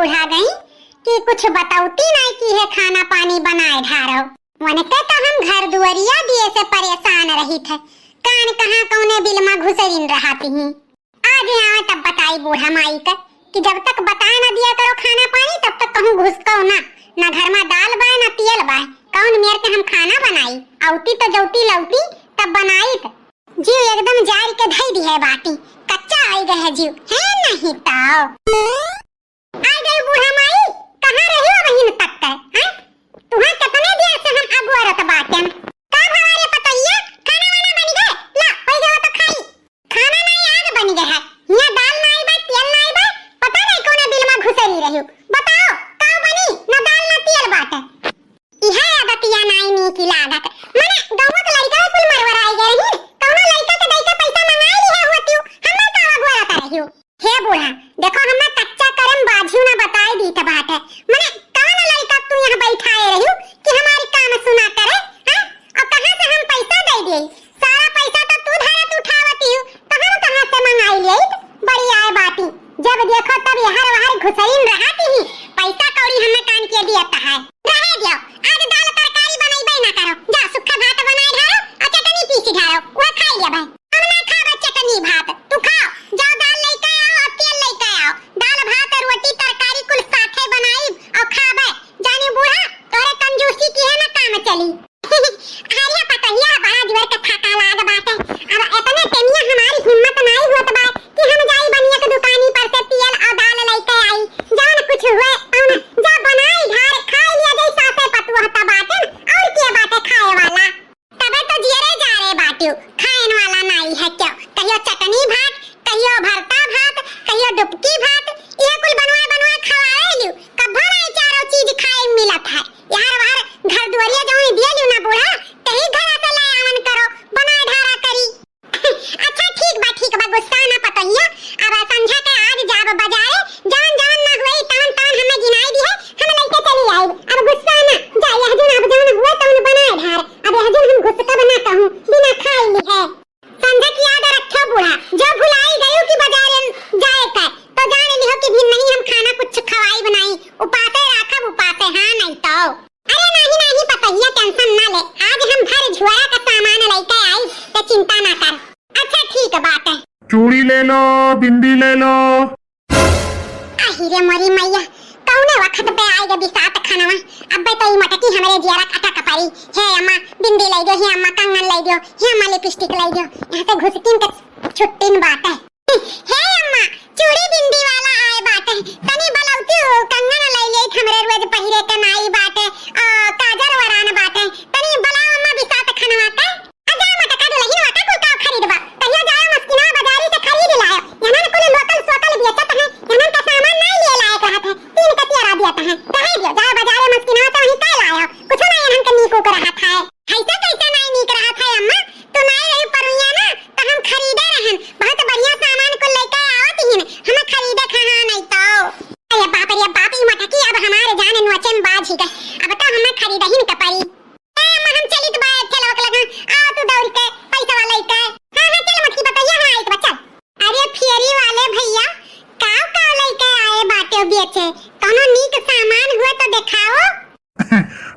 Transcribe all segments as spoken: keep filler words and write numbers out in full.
भागई कि कुछ बतौती नाई कि है खाना पानी बनाए ढारो। वनके तो हम घर दुआरिया दिए से परेशान रहित है, कान कहाँ कौने बिल में घुसरिन रहत ही। आज आवे तब बताई बूढ़ा माई के कि जब तक बताए ना दिया करो खाना पानी, तब तक कहूँ घुसको ना। ना घर में दाल बाय, ना तेल बाय, कौन मेर के हम खाना बनाई? औती तो जौती लौती, तब बनाई त। जीव एकदम जारी के धई दी है बाटी, कच्चा आई गए है जीव, है नहीं तो। आ गई बूढ़ा माई, कहाँ रही हो बहिन तक के, हैं? तुहाँ कितने देर से हम अगोरत बाटेन। का भवा रे पतोहिया, खाना वाना बन गए? ला, होई गवा तो खाई। खाना नाई आज बन गए है। हियाँ दाल नाई बा, तेल नाई बा, पता नहीं कौने बिल में घुसरी रही। बताओ, का बनी? ना दाल ना तेल बाटे। इहे आदतिया नाई नीक लागत। मने गौवा के लड़का कुल मरवराई गए रही। कौनो लड़का के दई के पैसा मंगाई लिहे होतिउ, हमें का अगोरत रहिउ। हे बूढ़ा, देखो, हमें कच्चा करम बाझियो ना बताई दीत बाटे। मने, कौन लड़का तू यहाँ बैठाए रहियो कि हमारी काम सुना करे, हैं? और कहाँ से हम पैसा दे दिए? सारा पैसा तो तू धरत उठावती हो, तो हम कहाँ से मंगाई लिए? बड़ी आए बाटी, जब देखो तब यहाँ वहाँ घुसरीन रहती ही, पैसा कौड़ी हमें कान के दियत है। रहे दियो, आज दाल तरकारी बनइबे ना करो, जा सुखा भात बनाए ढारो और चटनी पीसी ढारो, वह खाई लेबे। हम ना खाबे चटनी भात, तू खाओ, जाओ दाल लेके आओ और तेल लेके आओ, दाल भात रोटी तरकारी कुल साथे बनाई और खाबे। जानी बूढ़ा, तोरे कंजूसी की है ना काम चली। अरे पतोहिया, बड़ा जोर के थाका लाग बाटे, अब इतने टेमिया हमारी हिम्मत नाई होत बा कि हम जाई बनिया के दुकानी पर से तेल और दाल लेके आई, जौन कुछ हुए तौन जा बनाई ढार खाई लिया जाई सासे पतुआ त बाटे, और के बाटे खाए वाला? तबे तो जियरे जा रे बाटियो, खाएन वाला नाई है क्यों? कहियो चटनी भात, कहियो भरता भात, कहियो डुबकी भात, ये कुल बनवाए बनवाए खवाए लियो। कभो नाई चारों चीज खाए मिलत है। यार वार घर दुआरिया जौन दिए लियो ना बूढ़ा, तही घर से ले आवन करो, बनाए ढारा करी। अच्छा ठीक बा, ठीक बा, गुस्सा ना पतोहिया। अब संझा के आज जाब बाजारे, जवन जवन ना हुई तवन तवन हमें गिनाई दी है, हम लेके चली आइब। अब गुस्सा ना, जा यह जन अब जवन हुए तवन बनाए ढार। अब यह जन हम घुसकब ना कहूँ, बिना खाई ली है। संझा की याद रखो बूढ़ा, जो भुलाई गयो कि बाजारे जाए का, तो जान लिहो कि भी नहीं हम खाना कुछ खवाई बनाई, उपासे राखब उपासे, हाँ नहीं तो। अरे नाही, नाही पतोहिया, tension ना ले, आज हम भर झोरा का सामान लेके आई, ते चिंता ना कर। अच्छा ठीक बात है। चूड़ी ले लो, बिंदी ले लो। आही रे मोरी मैया, कौने वक्त पे आए गे बिसात खनवा। अबे तो ई मटकी हमरे जियरा खटक परी। हे अम्मा, बिंदी ले दियो, हे अम्मा, कंगन ले दियो, हे अम्मा, lipstick ले दियो। यहाँ से घुसकिन के छुट्टिन बात है। हे अम्मा, चूड़ी बिंदी वाला आए बाटे, तनी बलौती कंगन लई लेत, हमरे रोज पहिरे के नाई बाटे, आ, काजर वरान बाटे, तनी बलाओ अम्मा बिसात खनवा के। आ जा मटका दुलहिन वाटा कुल का खरीदबा, कहियो जाओ मस्किना बाजारी से खरीद लायो, यहनन कुल लोकल सोकल बेचत है, यहनन का सामान नाई लिए लायक रहत है, तीन कतिया रा दियत है, कहे दियो जाओ बाजारे मस्किना से वहीं का लायो, कुछ ना यहनन के नीक उक रहत है। ऐसा कैसा नाई नीक रहत है अम्मा? तू नाई रही परुइया ना, त हम खरीदे रहन। बहुत बढ़िया सामान कुल लेके आवत हिन, हम खरीदे खहा नहीं तो। अरे बाप रे बाप, ई मटकी अब हमारे जान नोचे में बाझ ही गए। अब तो हमें खरीदहिन के पड़ी। ए अम्मा, हम चलित बा ठेलवा के लगा, आओ तू दौड़ के पैसा वाला लेके। हाँ, हाँ, चल मटकी बतैया, हम आइत बा, चल। अरे फेरी वाले भैया, का का लेके आए बाटे बेचे? कौनो नीक सामान हुआ तो देखाओ।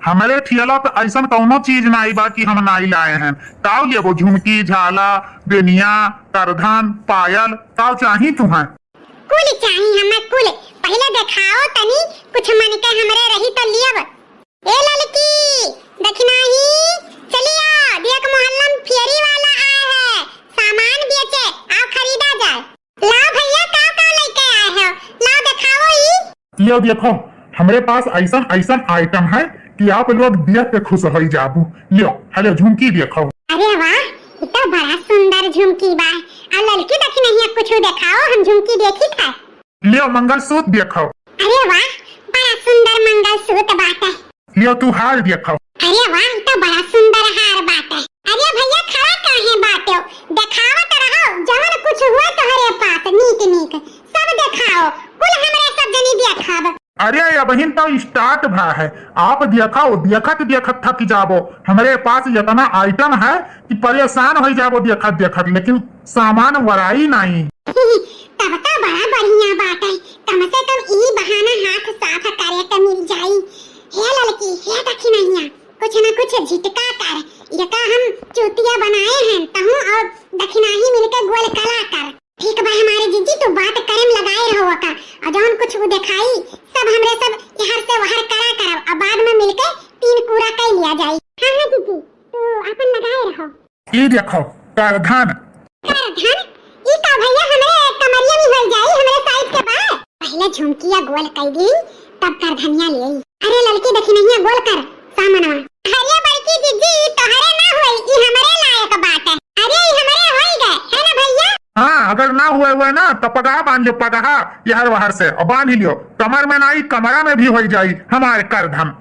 हमरे ठियला पे ऐसन कौनो चीज नाई बा कि हम नाई लाए हैं। काव लेबो? झुमकी, झाला, बेनिया, करधन, पायल, काव चाही तुहें? कुल चाही हमें, कुल। पहिले देखाओ तनी, कुछ मन के हमरे रही तो लियब। ए ललकी, दखिनाही, चलिया, देख मोहल्ला में फेरी वाला आए है, सामान बेचे, आओ खरीदा जाए। लाओ भैया, का का लेके आए हो? लाओ देखाओ ई। लियो देखो, हमरे पास ऐसन ऐसन item है कि आप लोग देख के खुश होई जाबू। लियो, हेलो झुमकी देखो। अरे वाह, ये तो बड़ा सुंदर झुमकी बा। आ ललकी दखिनहिया कुछ देखाओ, हम झुमकी देखी था। लियो मंगलसूत्र देखो। अरे वाह, बड़ा सुंदर मंगलसूत्र बाटे। लियो तू हार देखो। अरे वाह, ई तो बड़ा सुंदर हार बाटे। अरे भैया, खड़ा काहे बाटे? देखावत रहो, जवन कुछ हुआ तोहरे पास, नीक नीक, सब देखाओ। कुल हमरे सब जनी देखब। अरे, अबहिन तो start भा है, आप देखाओ, देखत देखत थक जाबो। हमरे पास इतना item है कि परेशान हो जाबो देखत देखत, लेकिन सामान वराई नहीं। तब तो बड़ा बढ़िया बात है, कम से कम ई बहाना हाथ साफ करे के मिल जाई। हे ललकी, हे दखिनहिया, कुछ न कुछ झिटका कर, एका हम चूतिया बनाए हैं, तहूँ और दखिनही मिलके गोल कला कर। ठीक बा हमारे जिज्जी, तू बात करे में लगाए रहो का, और जौन कुछ वो देखाई, सब हमरे सब एहर से वहर करा करब, और बाद में मिलके तीन कूरा कई लिया जाई। हाँ, हाँ जिज्जी, तू आपन लगाए रहो। ई देखो, करधन। करधन? ई का भैया, हमरे कमरिया में होई जाई, हमरे साइज के बा। पहिले झुमकिया गोल कई दी, तब करधनिया ले आई। अरे ललकी दखिनहिया गोल कर, सामनवा। अरे बड़की जिज्जी, ई तोहरे ना होई, ई हमरे लायक बाटे। अरे ई हमरे होई गए, है ना भैया? हाँ, अगर ना हुए हुए ना, तो पगहा बांध लियो, पगहा, एहर वहर से, और बांध लियो। कमर में ना, ई कमरा में भी होई जाई हमार करधन।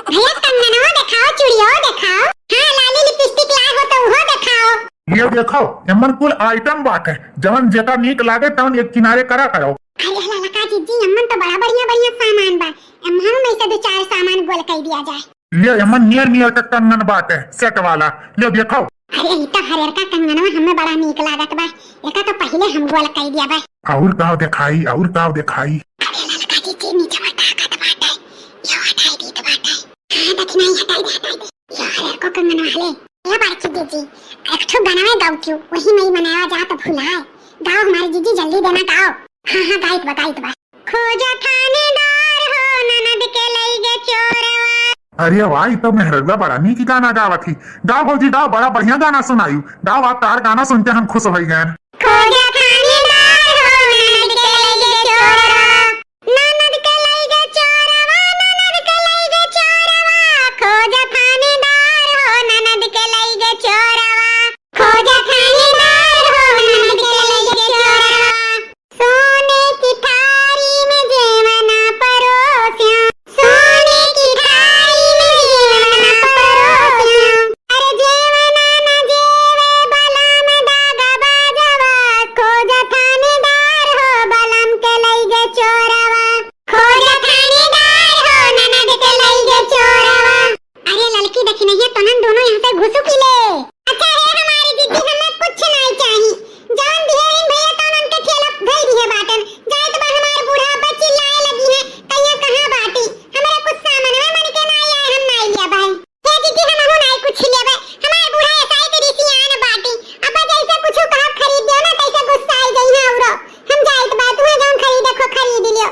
भैया, कंगनवा देखाओ, चूड़ियो देखाओ। हाँ, लाली लिपस्टिक लाए हो तो उहो देखाओ। ये देखो, एमन कुल आइटम बाटे, जवन जेका नीक लागे तवन एक किनारे करा करो। अरे ललका जिज्जी, एमन तो बड़ा बढ़िया बढ़िया सामान बा, एमन में से दो चार सामान गोल कर दिया जाए। ले, एमन नियर नियर के कंगन बाटे, सेट वाला, ले देखो। अरे ई तो हरियर का कंगनवा हमें बड़ा नीक लागत बा, एका तो पहिले हम गोल कर दिया बा। और काव देखाई, और काव देखाई? अरे ललका जिज्जी, नीचे में ताकत बाटे, यो हटाई दीत बाटे। हाँ, दखिनाही हटाई दे, हटाई दे। यो हरियर को कंगनवा ले। ए बड़की जिज्जी, एक ठो गनवा गाओ क्यों, वही नहीं मनावा जा तो भुलाए। गाओ हमारे जिज्जी, जल्दी देना गाओ। हाँ, हाँ, गाइत बा, गाइत बा। खोजा थानेदार हो, ननद के लई गे चोरवा। अरे वाह, ई तो मेहररुआ बड़ा नीक गाना गावत ही। गाओ भौजी, गाओ, बड़ा बढ़िया गाना सुनायु। गाओ, आप तार गाना सुन के हम खुश होई गए। खोजा थानेदार हो, ननद के लई गे चोरवा। ननद के लई गे चोरवा, ननद के लई गे चोरवा। खोजा थानेदार हो, ननद के लई गे चोरवा। खोजा थानेदार हो, ननद के लई गे चोरवा। सोने की थारी में जेवना परोस्या, सोने की थारी में जेवना परोस्या। अरे जेवना न जेवे बलम दागा बाजवा, खोजा थानेदार हो बलम के लई गे चोरवा, खोजा थानेदार हो ननद के लई गे चोरवा। अरे ललकी दखिनहिया, तोहन दोनों यहाँ से घुसुकी ले। अच्छा हे हमारी जिज्जी, हमें कुछ नाई चाही। जौन दिहे इन भैया तौन उनके ठेला धई दिहे बाटन। जाइत बा हमार बूढ़ा, बस चिल्लाए लगी है, कहिया कहाँ बाटी। हमरा कुछ सामानवा मन के नाई आए, हम नाई लिया भाई। हे जिज्जी, हमहू नाई कुछ लेबे, हमार बूढ़ा ऐसा ही तेरी सियान बाटी। अब जैसे कुछ कहा खरीद दियो ना, तैसे गुस्सा आई गई है औरो। हम जाइत बा, तुम्हें जौन खरीदे खो खरीद लियो।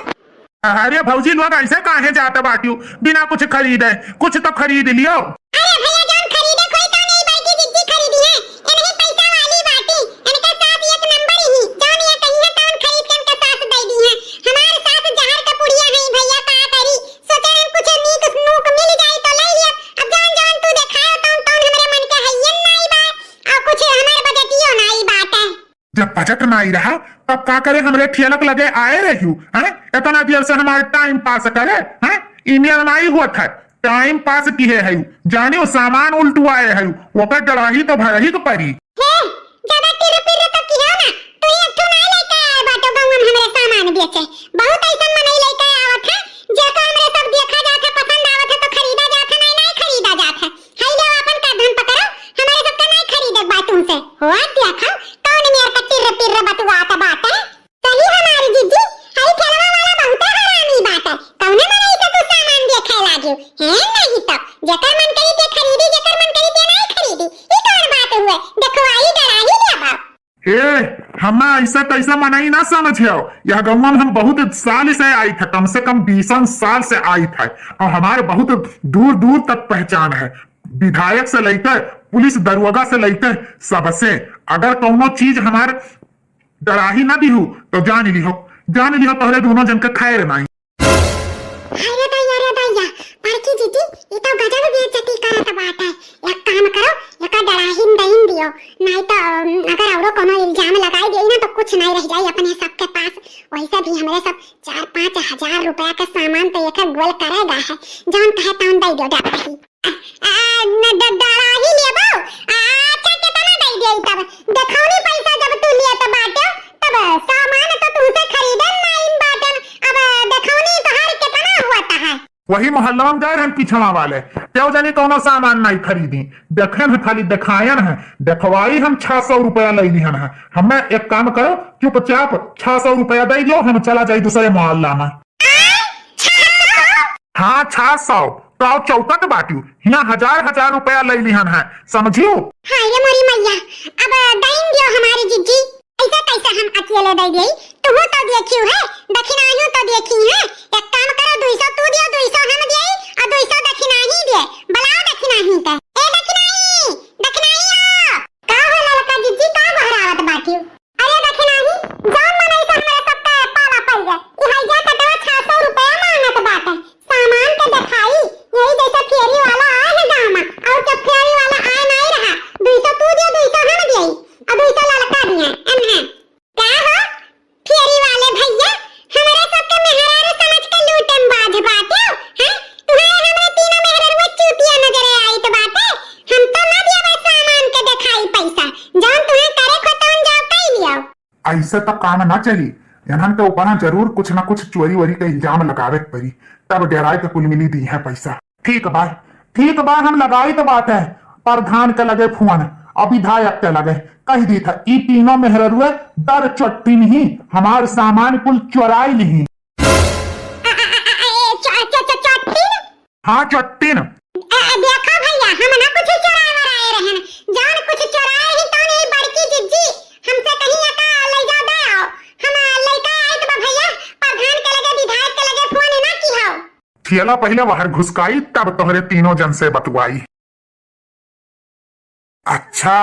अरे भौजी लोग, ऐसे काहे जात बाटियो बिना कुछ खरीदे? कुछ तो खरीद लियो। अरे भैया, जौन खरीदे कोई तो नहीं, बड़की जिज्जी खरीदी है। इनही पैसा वाली बाटी, इनका सास एक नंबर ही, जौन ये कही है तौन खरीद के इनका सास दे दी है। हमार सास जहर का पुड़िया है भैया, का करी? सोचे हम कुछ नीक नूक मिल जाई तो ले लिया। अब जौन जौन तू देखायो तौन तौन हमरे मन के हइयन नाई बा, और कुछ हमार बजटियो नाई बाटे। जब बजट नाई रहा, तब का करे हमरे ठेलक लगे आए रहियो, हैं? इतना देर से हमार टाइम पास करे, हैं? ईमेल नाई हुआ था, टाइम पास किहे है, जाने वो सामान उल्टुआए है, ओकर डराही तो भरही के परी। हे, ज्यादा टिर पिर तो किहो ना, तू ही एक ठो नाई लेके आए बाटो गाँव में हमरे सामान बेचे। बहुत ऐसन मनई लेके आवत है, जेका हमरे सब देखा जात है, पसंद आवत है तो खरीदा जात है, नहीं, नहीं खरीदा जात है। हाय लो, अपन का धन पकड़ो, हमारे सबका नहीं खरीदे बा तुमसे। हो देखो, कौन मेर का टिर्र पिर्र बतुआत बाटे? सही हमारी जिज्जी, हई ठेलवा वाला बहुते हरामी बाटे। कौने मनई से तू सामान देखे लागे? हैं नहीं तो, जेकर मन करी ते खरीदी, जेकर मन करी ते नहीं खरीदी। ई कौन बात हुए? देखो आई डराही लेबा। ए, हमें ऐसा तैसा मनई ना समझियो। यह गौवा में हम बहुत साल से आई था, कम से कम बीसन साल से आई था, और हमारे बहुत दूर दूर तक पहचान है, विधायक से लेकर पुलिस दरोगा से लेकर सबसे। अगर कौनो चीज हमार डराही ना दिहू तो जान लिहो, जान लिहो तोहरे दोनों जन के खैर नाई। अरे दैया, अरे दैया, बड़की जिज्जी, ई तो गजब बेइज्जती करत बाटे। एक काम करो, एका डराहिन दइन दियो, नाई तो, अम, अगर औरो कोनो इल्जाम लगाई देई ना तो कुछ नाई रह जाई अपने सबके पास। वैसे भी हमरे सब चार पाँच हजार रुपया के सामान तो एक गोल करेगा है, जौन कहे तौन दे दियो डराही। आ, न ड-, डराही लेबो? आ, अच्छा, केतना दे दियो तब? देखौनी पैसा जब तू लियत बाटे, तब सामान तो तुमसे खरीदन नाइन बाटन। अब देखौनी तोहार केतना हुआ है? वही मोहल्ला में गए रहन पिछवा वाले, केहू जानी कौनो सामान नहीं खरीदी। देखेन है, खाली देखायन है, देखवाई हम छह सौ रुपया ले लिहन है। हमें एक काम करो, चुपचाप छह सौ रुपया दे दो, हम चला जाई दूसरे मोहल्ला में। आ, हाँ, छह सौ। तो चौकत बाटिउ, हियाँ हजार हजार रुपया लइ लिहन है, समझिउ? हाँ, ये मोरी मैया, अब दइन दियो हमारी जिज्जी। ऐसे कैसे हम अकेले दइ देई? तुहू तो देखिउ है, दखिनाहियो तो देखी है। एक काम करो, दुई सौ तू दियो, दुई सौ हम देई, और दुई सौ दखिनाही दे। बुलाओ दखिनाही के। ए दखिनाही, दखिनाही हो। का हो ललका जिज्जी, का बहरावत बाटिउ? अरे दखिनाही, जौन मनई से हमरे सबका पाला पड़ गए, ई हैजा कटवा छह सौ रुपया मांगत बाटे। सामान के देखाई, यही जैसे फेरी वाला आए है गाँव में, और जब फेरी वाला आए नहीं रहा, दुई सौ तू दियो, दुई सौ हम दिए, और दुई सौ ललका दिए, एम्हे। का हो, फेरी वाले भैया, हमरे सबके मेहरारू समझ के लूटे में बाझ बाटे, हैं? तुम्हारे हमरे तीनों मेहरारू चूतिया नजरे आइत बाटे, हम तो ना दिया सामान के देखाई पैसा, जौन तुम्हें करे खो तौन जाओ कई लियो। ऐसे तो काम ना चली। इन्हन के ऊपर ना जरूर कुछ ना कुछ चोरी वोरी का इल्जाम लगावे के पड़ी, तब डेराए के कुल मिली दी है पैसा। ठीक बा, ठीक बा, हम लगाई तो बात है प्रधान के लगे फोन, और विधायक के लगे कह दी था, ई तीनों मेहररुए दर चट्टिन ही हमार सामान कुल चोराई लिही। च-, च-, च-, चट्टिन? हाँ, चट्टिन। ए, ए, देखा भैया, हम ना कुछ चोराए वराए रहन। जौन कुछ चोराए ही तौन ही बड़की जिज्जी हमसे कहीं एका लइ जा दे आओ। हम लइका आइत बा भैया, प्रधान के लगे, विधायक के लगे फोन ना की हो। थियला पहिले बाहर घुसकाई, तब तोहरे तीनों जन से बतुआई। अच्छा,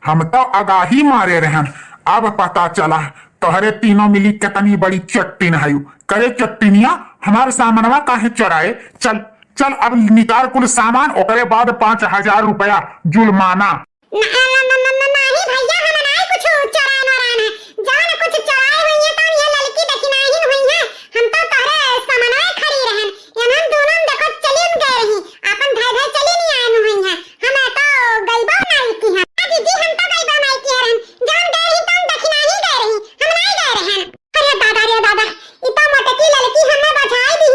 हम तो आगाही मारे रहन, अब पता चला तोहरे तीनों मिली कितनी बड़ी चट्टिन हयू। करे चट्टिनिया, हमार सामनवा काहे चोराए? चल, चल अब निकाल कुल सामान, ओकरे बाद पाँच हजार रुपया जुर्माना। न-, न-, न-, न-, न-, नाही भैया, हम नाही कुछ चोरान वरान है। जौन कुछ चोराए हुई है, तौन ये ललकी दखिनाहिन हुई है। हम तो तोहरे सामनवा खड़ी रहन। एनहन दोनों देखो चलिन गए रही, आपन धाय धाय चलिन आयन हुई है। हम तो गइबो नाई की है। हाँ दीदी, हम तो गइबो नाई की है रहन। जौन गए रही तौन दखिनाही गए रही, हम नाई गए रहन। अरे दादा रे दादा, ई तो मोटकी ललकी हमें बझाई दी,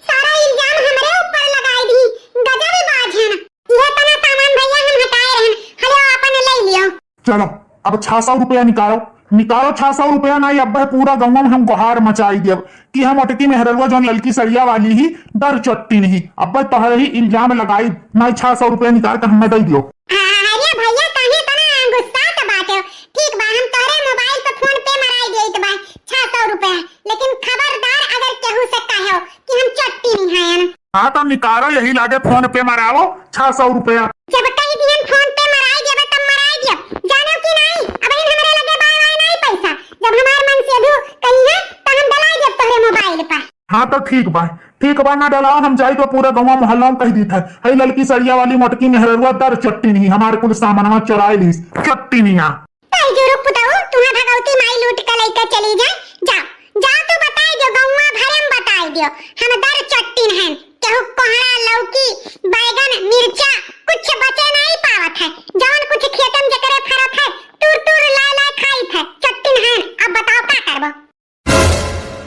सारा इल्जाम हमरे ऊपर लगाई दी। गजब बाझन। ये तना सामान भैया हम हटाए रहन, हलो आपन ले लियो। चलो, अब छह सौ रुपया निकालो, निकालो छह सौ रुपया, नाई अब्बे पूरा गौवा में हम गोहार मचाई देब कि हम मोटकी मेहररुआ जौन ललकी सड़िया वाली ही दर चट्टिन ही, अब्बे तोहरे ही इल्जाम लगाई, नाई छह सौ रुपया निकाल के हमें दे दियो। आ, अरे भैया, काहे तना गुस्सात बाटे? ठीक बा, हम तोहरे मोबाइल पे फोन पे मराई देत बा छह सौ रुपया, लेकिन खबरदार अगर केहू से कहो कि हम चट्टिन हयन। हाँ, तो निकालो, यही लागे फोन पे मरावो छह सौ रुपया। जब कही दिहन फोन पे मराई देबे, तब मराई दियो। जानो कि नाई, अबहिन हमरे लगे बाय वाय नाई पैसा। जब हमार मन से अधू कही है, तो हम डलाई देब तोहरे मोबाइल पर। हाँ, तो ठीक बा, ठीक बा, ना डलाओ, हम जाई तो पूरा गौवा मोहल्ला में कह दीत है, "हई ललकी सड़िया वाली मोटकी मेहररुआ दर चट्टिन ही, हमार कुल सामानवा चोराई लीस, चट्टिनिया।" तई जुरुक पुतऊ, तुम्हें भगवती माई लूट के लइके चली जाए। जाओ, जाओ तू बताई दियो, गौवा भरे में बताई दियो, हम दर चट्टिन हैं, केहू कोहड़ा, लौकी, बैगन, मिर्चा कुछ बचे नहीं पावत है, जौन कुछ खेते में जेकरे फरत है, टूर टूर लाए लाए खाइत है, चट्टिन हैं। अब बताओ का करबो?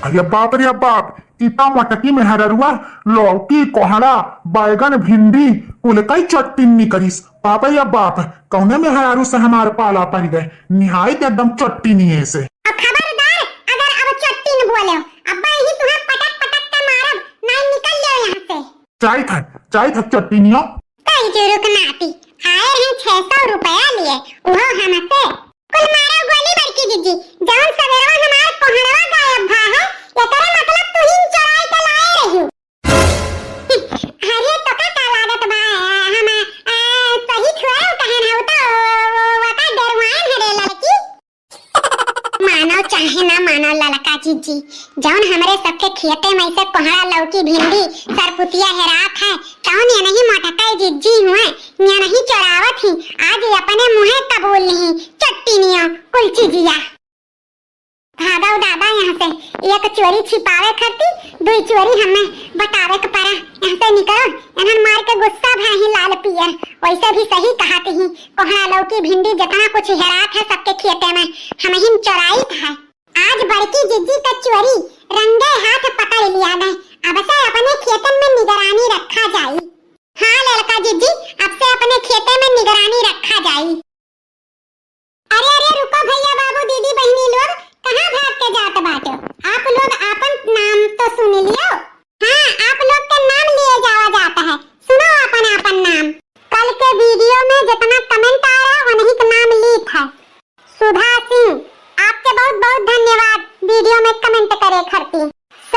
अरे बाप रे बाप, ई तो मोटकी मेहररुआ लौकी, कोहड़ा, बैगन, भिंडी कुल कई चट्टिन निकरिस। बाप रे बाप, कौने मेहरारू से हमार पाला पड़ गए, निहायत एकदम चट्टिनिये से। अब खबरदार, अगर अब चट्टिन बोले, अब यही तुम्हें पटक पटक के मारब, नहीं निकल जाओ यहाँ से। जाइत है, जाइत है चट्टिनिया। कई जुरुक नाती, आए रहे छह सौ रुपया लिए, उहो हमसे। कुल मारो गोली बड़की जिज्जी, जौन सवेरवा हमार कोहड़वा गायब भा है, एकरे मतलब तू ही चोराई के लाए रहियो। अरे तो का, का लागत बा, हम, आ, सही थोड़ा कहन हऊ तो, वो, वो, वो का डेरवाएन है रे लड़की। मानो चाहे ना मानो ललका जिज्जी, जौन हमरे सबके खेते में से कोहड़ा, लौकी, भिंडी, सरपुतिया हेरात है, तौन ये नहीं मोटकाई जिज्जी हुए, ये नहीं चोरावत ही। आज ये अपने मुँहे कबूल नहीं, चट्टिनिया, कुल चीजिया। भागो दादा यहाँ से, एक चोरी छिपावे खातिर दुई चोरी हमें बतावे के पड़ा। यहाँ से निकलो, इन्हन मार के गुस्सा भा ही लाल पियर। वैसे भी सही कहत ही, कोहड़ा, लौकी, भिंडी, जितना कुछ हेरात है सबके खेते में, हमहिन चोराइत है। आज बड़की जिज्जी का चोरी रंगे हाथ पकड़ लिया गए। अब से अपने खेतन में निगरानी रखा जाई। हाँ ललका जिज्जी, अब से अपने खेते में निगरानी रखा जाई। अरे, अरे, रुको भैया, बाबू, दीदी, बहिनी लोग, कहाँ भाग के जात बाटे? आप लोग आपन नाम तो सुन लियो। हाँ, आप लोग के नाम video में comment करे खरती।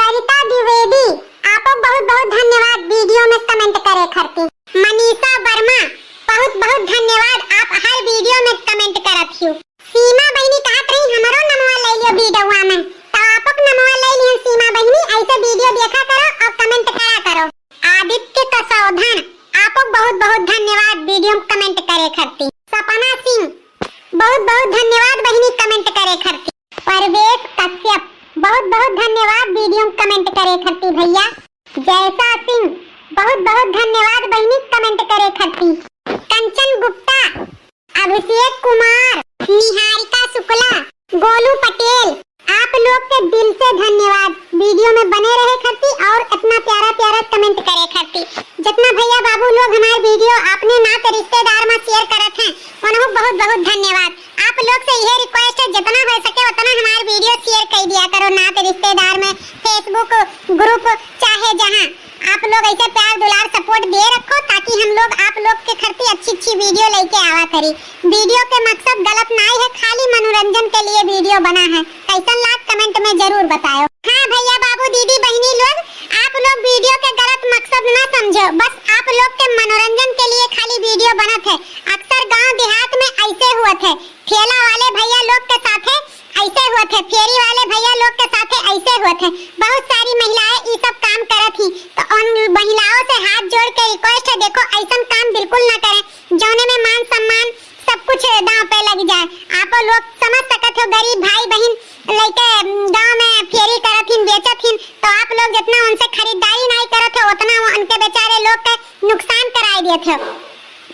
सरिता द्विवेदी, आपो बहुत बहुत धन्यवाद video में comment करे खरती। मनीषा वर्मा, बहुत बहुत धन्यवाद, आप हर video में comment करत हियो। सीमा बहिनी कहत रही, "हमरो नमवा ले लियो videoवा में।" तो आपक नमवा ले लिहन सीमा बहिनी, ऐसे video देखा करो और comment करा करो। आदित्य कसौधन, आपक बहुत बहुत धन्यवाद video में comment करे खरती। सपना सिंह, बहुत बहुत धन्यवाद बहिनी comment करे खरती। परवेश कश्यप, बहुत बहुत धन्यवाद video में comment करे खरती भैया। जैसा सिंह, बहुत बहुत धन्यवाद बहिनी comment करे खरती। कंचन गुप्ता, अभिषेक कुमार, निहारिका शुक्ला, गोलू पटेल, आप लोग के दिल से धन्यवाद video में बने रहे खरती और इतना प्यारा प्यारा comment करे खरती। जितना भैया बाबू लोग हमार video अपने नाते रिश्तेदार में share करत हैं, उन्हें बहुत बहुत धन्यवाद। आप लोग से यह request है, जितना हो सके उतना हमार video share कर दिया करो नाते रिश्तेदार में, Facebook group चाहे जहाँ। आप लोग ऐसे प्यार दुलार support दे रखो ताकि हम लोग आप लोग के खरती अच्छी अच्छी video लेके आवा करी। Video के मकसद गलत नाई है, खाली मनोरंजन के लिए video बना है। कैसन लाग comment में जरूर बतायो। हाँ भैया बाबू दीदी बहिनी लोग, आप लोग video के गलत मकसद ना समझो, बस आप लोग के मनोरंजन के लिए खाली video बनत है। अक्सर गांव देहात में ऐसे हुआ थे, ठेला वाले भैया लोग के साथे ऐसे हुआ थे, फेरी वाले भैया लोग के साथे ऐसे हुआ थे। बहुत सारी महिलाएं ई सब काम करत ही, तो उन महिलाओं से हाथ जोड़ के request है, देखो ऐसन काम बिल्कुल ना करें, जौने में मान सम्मान सब कुछ दांव पे लग जाए। आप लोग समझ सकत हो, गरीब भाई बहिन लइके, उम, गांव में फेरी करत हिन, बेचत हिन, तो आप लोग जितना उनसे खरीदारी नाई करत हो, उतना वो उनके बेचारे लोग के नुकसान कराई देत हो।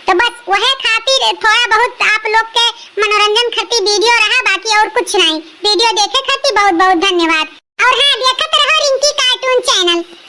तो बस वहे खातिर थोड़ा बहुत आप लोग के मनोरंजन खातिर video रहा, बाकी और कुछ नहीं। Video देखे खातिर बहुत बहुत धन्यवाद। और हाँ, देखत रहो रिंकी cartoon channel।